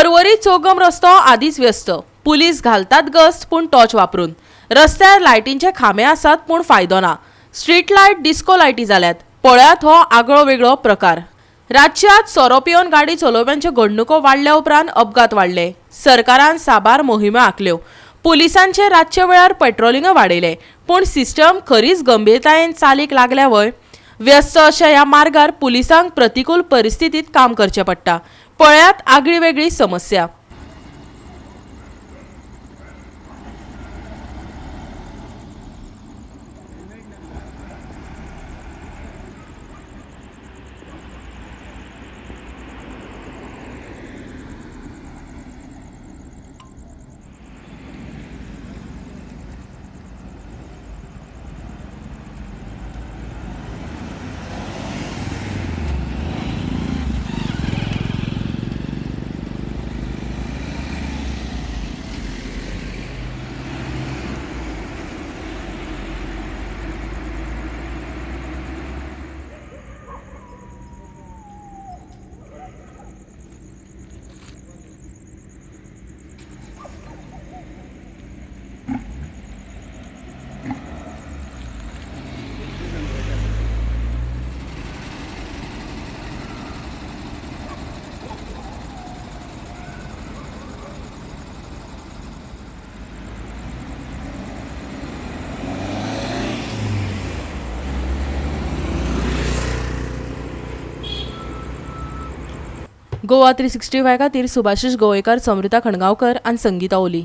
पर्वरी चोगम रस्तो आदीच व्यस्त. पुलीस घालतात गस्त पूण टॉर्च वापरून. रस्त्यार लायटींचे खांबे आसात पूण फायदो ना. स्ट्रीट लायट डिस्को लायटी जाल्यात. पळयात हो आगळो वेगळो प्रकार. राज्यात सोरो पिवन गाडी चलोवप्यांच्यो घडणुको वाडल्या उपरांत अपघात वाडले. सरकारान साबार मोहिम्यो आंखल्यो. पुलिसांचे रातच्या वेळार पेट्रोलिंग वाडयले, पूण सिस्टम खरीच गंभीरतायेन चालीक लागल्या व्हय? व्यस्त अशा ह्या मार्गार पुलिसांक प्रतिकूल परिस्थितीत काम करचें पडटा. पळयात आगळी वेगळी समस्या. गोवा 365 खातीर सुभाषिश गोवेकर, समृता खणगांवकर आनी संगीता ओली.